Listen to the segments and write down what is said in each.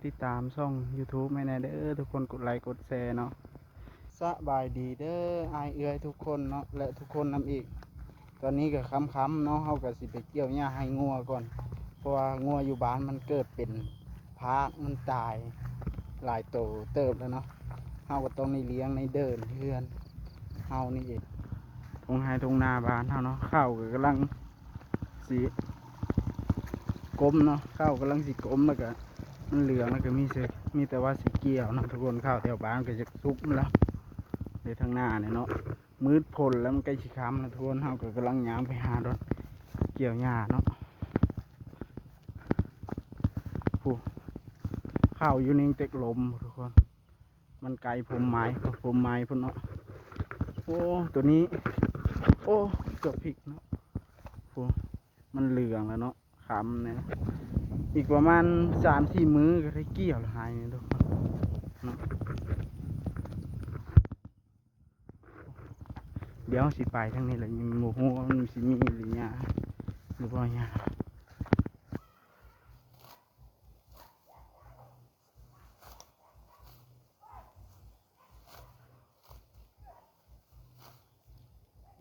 ຕິດຕາມຊ່ອງຢູທູບໃຫ້ແດ່ເດີ ທຸກຄົນກົດໄລກົດແຊເນາະ. ສະບາຍດີເດີອ້າຍເອື້ອຍທຸກຄົນເນາະ ແລະ ທຸກຄົນນຳອີກ. ຕອນນີ້ກໍຄ່ຳໆເນາະ ເຮົາກໍຊິໄປກ່ຽວຫຍ້າໃຫ້ງົວກ່ອນ ເພາະວ່າງົວຢູ່ບ້ານມັນເກີດເປັນພາກ ມັນຕາຍຫຼາຍໂຕເຕີບແລ້ວເນາະ. ເຮົາກໍຕ້ອງໄດ້ລ້ຽງໃນເດີ່ນເຮືອນເຮົານີ້ເອງ. ທົ່ງໄຮ່ທົ່ງນາບ້ານເຮົາເນາະ ເຂົ້າກໍກຳລັງ ຊິກົມເນາະ ເຂົ້າກຳລັງຊິກົມ ແລ້ວກະມັນເຫຼືອງ ແລ້ວກະມີ ມີແຕ່ວ່າຊິກ່ຽວເນາະທຸກຄົນ. ເຂົ້າແຖວບ້ານກໍຈະສຸກແລ້ວ ໃນທາງໜ້ານີ້ເນາະ ມືດພົ້ນແລ້ວ ມັນໃກ້ຊິຄ່ຳແລ້ວທຸກຄົນ. ເຮົາກໍກຳລັງຍ່າງໄປຫາດອນກ່ຽວຫຍ້າເນາະ. ຜູ້ ເຂົ້າຢູ່ນີ້ເຕັກລົມທຸກຄົນ ມັນໄກພົມໄມ້ ພົມໄມ້ພຸ້ນເນາະ. ໂອ້ ໂຕນີ້ ໂອ້ ເກືອບພິກເນາະ. ໂອ້ ມັນເຫຼືອງແລ້ວເນາະ ຄ່ຳແລ້ວ ອີກປະມານສາມສີ່ມື້ກໍໄດ້ກ່ຽວລະໄຮ່ນີ້ທຸກຄົນເນາະ. ດຽວເຮົາຊິໄປທາງນີ້ແຫຼະ ຍັງບໍ່ຮູ້ວ່າມັນຊິມີຫຼືຫຍ້າຫຼືບໍ່ຫຍ້າ.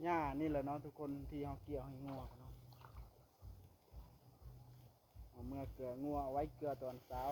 ຫຍ້ານີ້ແຫຼະເນາະທຸກຄົນ ທີ່ເຮົາກ່ຽວໃຫ້ງົວເນາະ. ເອົາເມືອເກືອງົວ ເອົາໄວ້ເກືອຕອນເຊົ້າ.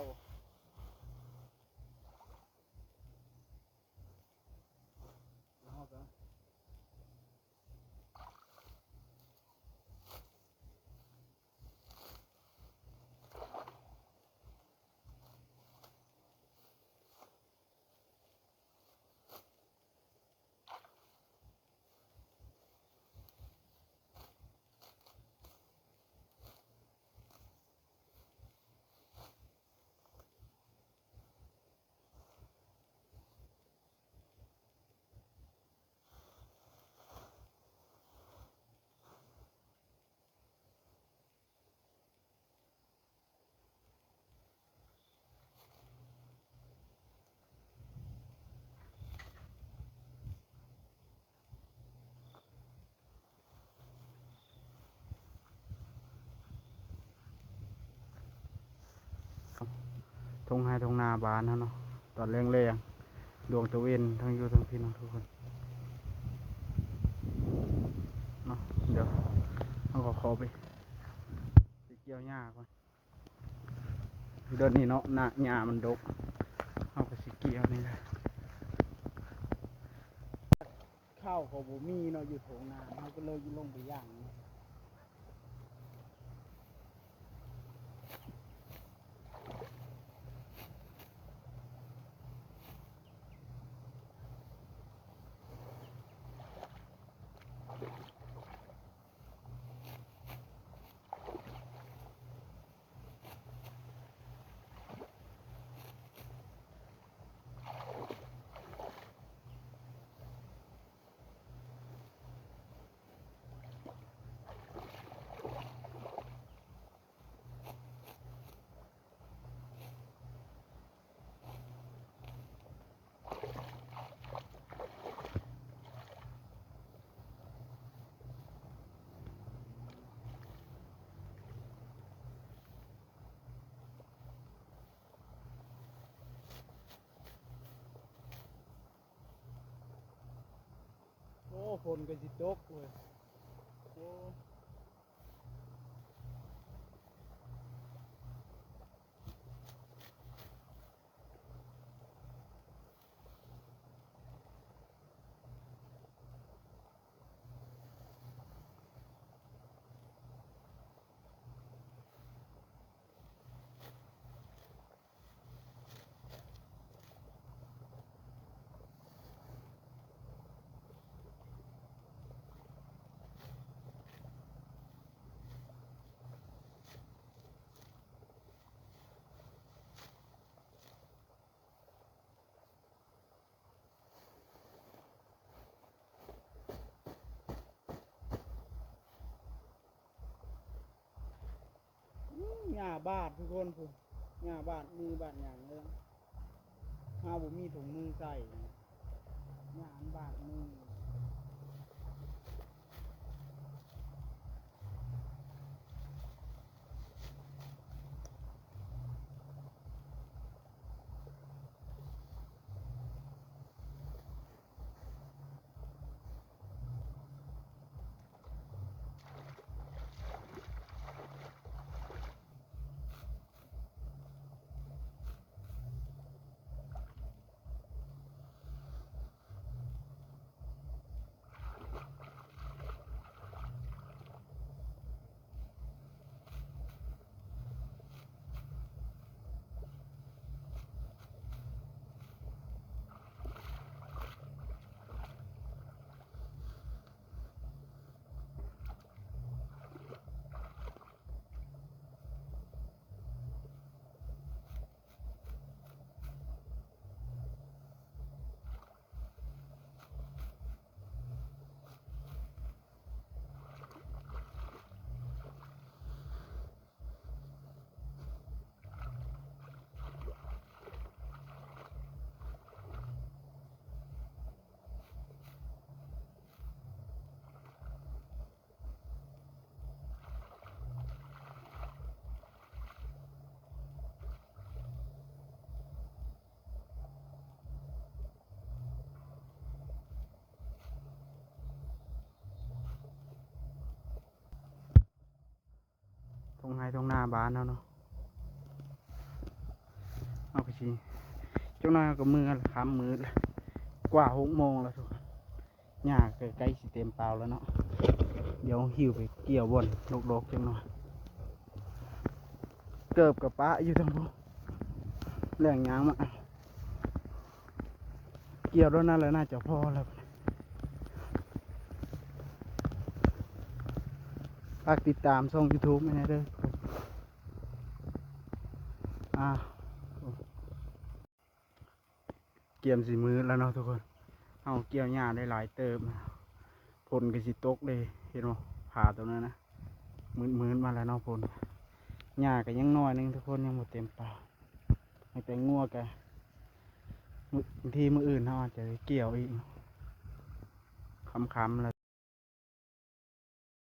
ທົ່ງໄຮ່ທົ່ງນາບ້ານເຮົາເນາະ ຕອນແລງໆ ດວງຕາເວັນທັງຢູ່ທັງພີ້ເນາະທຸກຄົນເນາະ. ດຽວເຮົາກໍຂໍໄປ ໄປກ່ຽວຫຍ້າກ່ອນ. ດຽວນີ້ເນາະ ນະ ຫຍ້າມັນດົກ ເຮົາກໍຊິກ່ຽວນີ້ແຫຼະ. ເຂົ້າກໍບໍ່ມີເນາະ ຢູ່ທົ່ງນາ ເຮົາກໍເລີຍລົງໄປຢ່າງ. ໂອ້ ຝົນກໍຊິຕົກເວີຍ ໂອ້.ຫຍ້າບາດທຸກຄົນ ພຸ້ນ ຫຍ້າບາດມືບາດຫຍັງເລີຍ. ເຮົາບໍ່ມີຖົງມືໃສ່ ຫຍ້າມັນບາດມື. ໃນທົ່ງນາບ້ານເຮົາເນາະ. ເຮົາກໍຊິ ຈັກໜ້ອຍເຮົາກໍເມືອລະ ຄ່ຳມືດລະ ກວ່າຫົກໂມງແລ້ວທຸກຄົນ. ຫຍ້າກໍໃກ້ຊິເຕັມເປົາແລ້ວເນາະ. ດຽວຫິ້ວໄປກ່ຽວບ່ອນດົກໆຈັກໜ້ອຍ. ເກີບກໍປະຢູ່ທາງພຸ້ນ ແລ່ນຍ່າງມາ ກ່ຽວໂດນນັ້ນແຫຼະ ໜ້າຈະພໍແລ້ວ. ຝາກຕິດຕາມຊ່ອງ YouTube ໃຫ້ແດ່ເດີ. ອ່າ ກຽມຊິມືດແລ້ວເນາະທຸກຄົນ. ເຮົາກ່ຽວຫຍ້າໄດ້ຫຼາຍເຕີບ ຝົນກໍຊິຕົກເດ້. ເຫັນບໍ່ ຜາຕົວນັ້ນນະ ມືດໆມາແລ້ວເນາະ. ຝົນ ຫຍ້າກໍຍັງໜ້ອຍໜຶ່ງທຸກຄົນ ຍັງບໍ່ເຕັມເປົາ. ແຕ່ງົວກະ ມື້ ບາງທີມື້ອື່ນເຮົາອາດຈະໄດ້ກ່ຽວອີກ ຄ່ຳໆແລ້ວ.